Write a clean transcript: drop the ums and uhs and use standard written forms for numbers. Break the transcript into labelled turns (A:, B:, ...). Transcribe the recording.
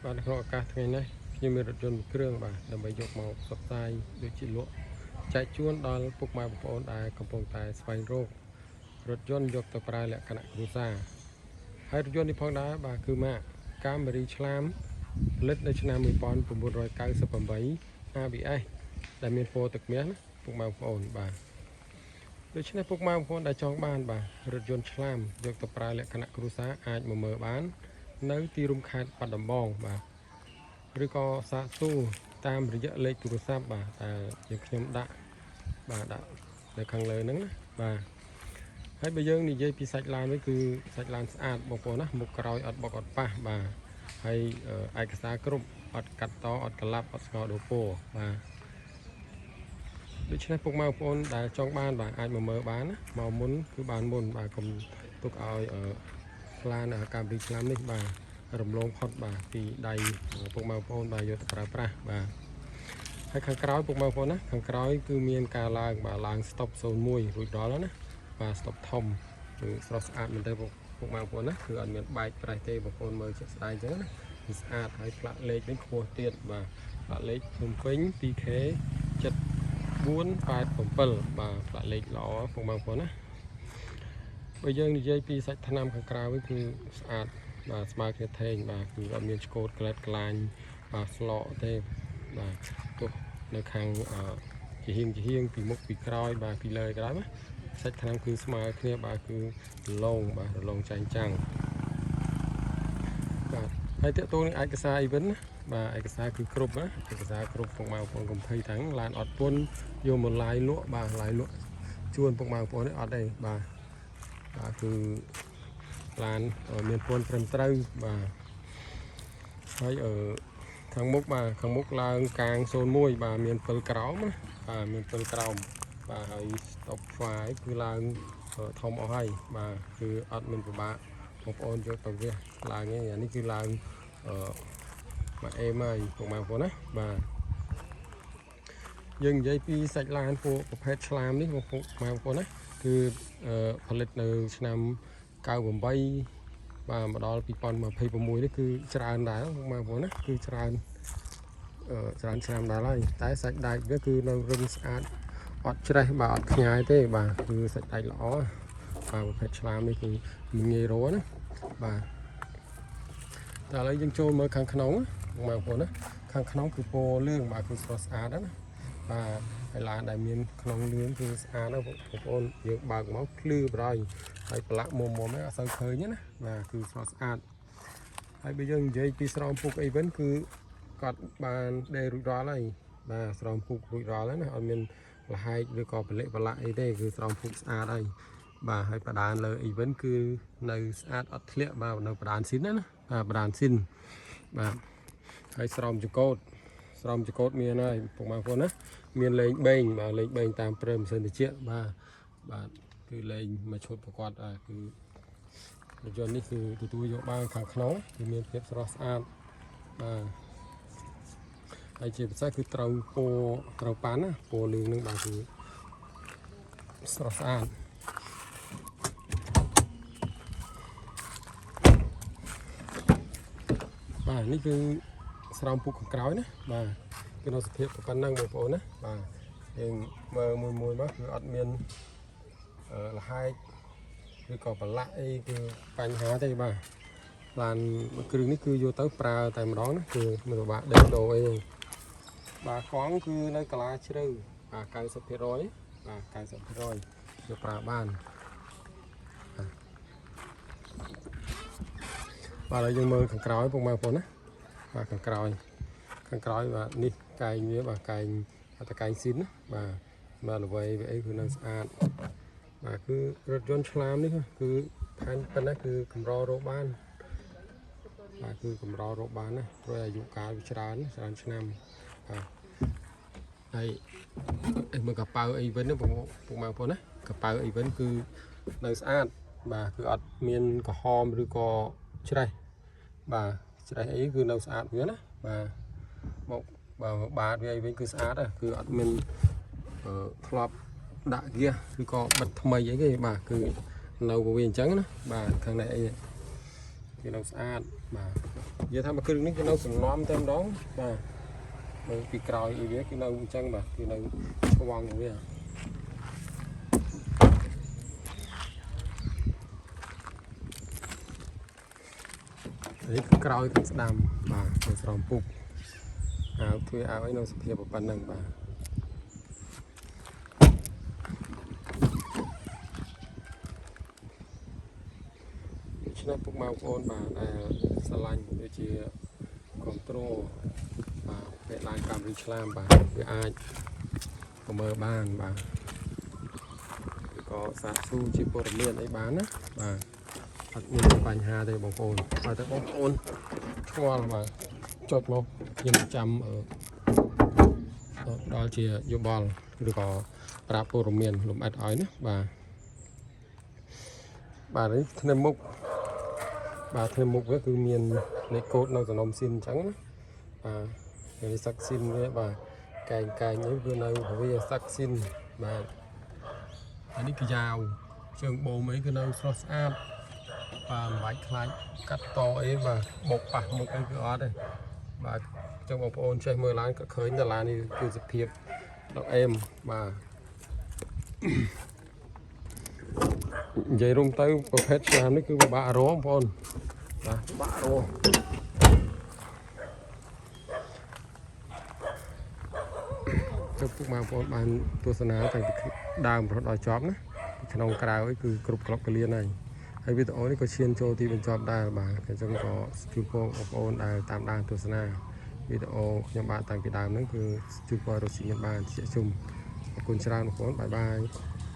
A: បាទនៅក្នុងឱកាសថ្ងៃនេះខ្ញុំមានរថយន្តមួយគ្រឿងបាទដើម្បីយកមកផ្សព្វផ្សាយដូចជាលក់ចែកជូនដល់ពុកម៉ែបងប្អូនដែលកំពុងតែស្វែងរករថយន្តយកទៅប្រើលក្ខណៈគ្រួសារហើយរថយន្តនេះផងដែរបាទគឺម៉ាក Camry ឆ្លាមផលិតនៅឆ្នាំ1998 ABS ដែលមានពណ៌ទឹកមាសណាពុកម៉ែបងប្អូនបាទដូច្នេះពុកម៉ែបងប្អូនដែលចង់បានបាទរថយន្តឆ្លាមយកទៅប្រើលក្ខណៈគ្រួសារអាចមកមើលបាន នៅទីរួមខេត្តបាត់ដំបងបាទឬក៏សាកសួរតាមរយៈលេខទូរស័ព្ទបាទដែលយើងខ្ញុំដាក់បាទដាក់នៅខាងលើហ្នឹងណាបាទហើយបើយើងនិយាយពីសាច់ឡានវិញគឺសាច់ឡានស្អាតបងប្អូនណាមុខក្រោយអត់បុកអត់ប៉ះបាទហើយឯកសារគ្រប់អត់កាត់តអត់ក្លាប់អត់ស្ងោដូពណ៌បាទដូច្នេះពុកម៉ែបងប្អូនដែលចង់បានបាទអាចមកមើលបានណាមកមុនគឺបានមុនបាទកុំទុកឲ្យអឺឡាន Camry ឆ្លាមនេះបាទរំលងផុតបាទពីដៃពុកម៉ែបងប្អូនបាទយកទៅប្រើប្រាស់បាទហើយខាងក្រោយពុកម៉ែបងប្អូនណាខាងក្រោយគឺមានការឡើងបាទឡើង stop 01រួចដល់ហើយណាបាទ stop ធំគឺស្រស់ស្អាតមែនទែនពុកពុកម៉ែបងប្អូនណាគឺអត់មានបែកប្រេះទេបងប្អូនមើលជាក់ស្ដែងអញ្ចឹងណាគឺស្អាតហើយផ្លាកលេខវិញខ្ពស់ទៀតបាទផ្លាកលេខភ្នំពេញ 2K 7487បាទផ្លាកលេខល្អពុកម៉ែបងប្អូនណាបើយើងនិយាយពីសាច់ថ្នាំខាងក្រៅវិញគឺស្អាតបាទស្មើគ្នាថេងបាទគឺអត់មានឆ្កូតក្លែតក្លាញបាទស្លកទេបាទទោះនៅខាងអឺជាហៀងជាហៀងពីមុខពីក្រោយបាទពីលើក្រោយណាសាច់ថ្នាំគឺស្មើគ្នាបាទគឺរលោងបាទរលោងចែងចាំងបាទហើយតកតងនឹងឯកសារអីវិញណាបាទឯកសារគឺគ្រប់ណាឯកសារគ្រប់ពុកម៉ែបងប្អូនកុំភ័យទាំងឡានអត់ពន្ធយកមកឡាយលក់បាទឡាយលក់ជួនពុកម៉ែបងប្អូននេះអត់ទេបាទបាទគឺឡានមានពន្ធត្រឹមត្រូវបាទហើយអឺខាងមុខបាទខាងមុខឡើងកាង01បាទមាន7ក្រោមណាបាទមាន7ក្រោមបាទហើយ stop file គឺឡើងធំអស់ហើយបាទគឺអត់មានពិបាកបងប្អូនយកទៅវះឡើងទេអានេះគឺឡើងអឺមួយអេមហើយពុកម៉ែបងប្អូនណាបាទយើងនិយាយពីសាច់ឡានពួកប្រភេទឆ្លាមនេះបងប្អូនម៉ែបងប្អូនណាគឺផលិតនៅឆ្នាំ98បាទមកដល់2026នេះគឺច្រើនដែរបងប្អូនណាគឺច្រើនអឺច្រើនឆ្នាំដែរហើយតែសាច់ដែកវាគឺនៅរឹងស្អាតអត់ច្រេះបាទអត់ខ្ញែទេបាទគឺសាច់ដែកល្អបាទប្រភេទឆ្លាមនេះគឺមិនងាយរកណាបាទតែឥឡូវយើងចូលមើលខាងក្នុងបងប្អូនណាខាងក្នុងគឺពណ៌លឿងបាទគឺស្រស់ស្អាតណាបាទហើយឡានដែលមានក្នុងលឿងគឺស្អាតណាស់បងប្អូនយើងបើកមកភ្លឺបរយហើយប្រឡាក់មុំមុំហ្នឹងអត់សូវឃើញទេណាបាទគឺស្រស់ស្អាតហើយបើយើងនិយាយពីស្រោមពុកអីវិញគឺគាត់បានដេររួចរាល់ហើយបាទស្រោមពុករួចរាល់ហើយណាអត់មានលហែកឬក៏ប្រលាក់ប្រឡាក់អីទេគឺស្រោមពុកស្អាតហើយបាទហើយបដានលើអីវិញគឺនៅស្អាតអត់ធ្លាក់បាទនៅបដានស៊ីនណាបាទបដានស៊ីនបាទហើយស្រោមចកោតស្រោមចកោតមានហើយពុកម៉ែបងប្អូនណាមានលេងបេងបាទលេងបេងតាមព្រឹមម៉ាស៊ីនត្រជាក់បាទបាទគឺលេងមួយឈុតប្រកបបាទគឺរថយន្តនេះគឺទទួលយកបានខាងក្នុងគឺមានភាពស្រស់ស្អាតបាទហើយជាពិសេសគឺត្រូវពណ៌ត្រូវប៉ាន់ណាពណ៌លឿងនឹងបាទគឺស្រស់ស្អាតបាទនេះគឺស្រោមពុកខាងក្រោយណាបាទគឺនៅសភាពប៉ុណ្ណឹងបងប្អូនណាបាទយើងមើលមួយមួយមកគឺអត់មានអឺលហែកឬក៏ប្រឡាក់អីគឺបញ្ហាទេបាទឡានមួយគ្រឿងនេះគឺយកទៅប្រើតែម្ដងណាគឺមិនពិបាកដេញដូរអីទេបាទកង់គឺនៅកាឡាជ្រៅបាទ90%បាទ90%យកប្រើបានបាទឥឡូវយើងមើលខាងក្រោយពុកម៉ែបងប្អូនណាបាទខាងក្រោយខាងក្រោយបាទនេះកែងវាបាទកែងតកែងស៊ីនណាបាទបាទល្វីវាអីគឺនៅស្អាតបាទគឺរថយន្តឆ្លាមនេះគឺផែនប៉ុណ្ណេះគឺកម្ររកបានបាទគឺកម្ររកបានណាព្រោះអាយុកាលវាច្រើនច្រើនឆ្នាំបាទហើយមើលកប៉ៅអីវិញណាពុកពុកម៉ែបងប្អូនណាកប៉ៅអីវិញគឺនៅស្អាតបាទគឺអត់មានក្រហមឬក៏ច្រេះបាទច្រេះអីគឺនៅស្អាតវាណាបាទមកបាទបាតវាអីវិញគឺស្អាតគឺអត់មានអឺធ្លាប់ដាក់ហ្គាសឬក៏បិទថ្មីអីទេបាទគឺនៅវាអញ្ចឹងណាបាទខាងនេះអីគឺនៅស្អាតបាទ និយាយថាមួយគ្រឿងនេះគឺនៅសំណំតែម្ដងបាទមើលពីក្រោយអីវាគឺនៅអញ្ចឹងបាទគឺនៅឆ្វង់វានេះគឺក្រោយខាងស្ដាំបាទនៅស្រោមពុកអាវទ្វារអាវអីនៅសភាពប៉ុណ្ណឹងបាទដូច្នេះពុកម៉ែបងប្អូនបាទដែលស្រឡាញ់ដូចជា control បាទពេលឡានកម្មរីឆ្លាមបាទវាអាចប្រមើបានបាទឬក៏សាកសួរជាព័ត៌មានអីបានណាបាទអត់មានបញ្ហាទេបងប្អូនហើយតែបងប្អូនឆ្ងល់បាទចុចមកខ្ញុំចាំអឺដល់ជាយោបល់ឬក៏ប្រាប់ព័ត៌មានលម្អិតឲ្យណាបាទបាទនេះធ្នឹមមុខបាទធ្នឹមមុខវាគឺមានលេខកូដនៅសំណុំស៊ីនអញ្ចឹងណាបាទនេះសាក់ស៊ីនវាបាទកែងកែងនេះវានៅវាសាក់ស៊ីនបាទអានេះគឺយ៉ាវជើងបូមអីគឺនៅស្រស់ស្អាតបាទមិនបាច់ខ្លាចកាត់តអីបាទបុកប៉ះមុខអីគឺអត់ទេបាទអញ្ចឹងបងប្អូនចេះមើលឡានក៏ឃើញតែឡាននេះគឺសភាពដកអេមបាទនិយាយរួមទៅប្រភេទឆ្លាមនេះគឺពិបាករកបងប្អូនបាទពិបាករក ទៅពុកម៉ែបងប្អូនបានទស្សនាតាំងពីដើមរហូតដល់ចប់ណាពីក្នុងក្រៅអីគឺគ្រប់ក្លុកកលៀនហើយហើយវីដេអូនេះក៏ឈានចូលទីបញ្ចប់ដែរបាទអញ្ចឹងក៏ជូនពរបងប្អូនដែលតាមដានទស្សនាវីដេអូខ្ញុំបាទតាំងពីដើមហ្នឹងគឺជូនពររកស៊ីមានបានជាជុំអរគុណច្រើនបងប្អូន bye bye.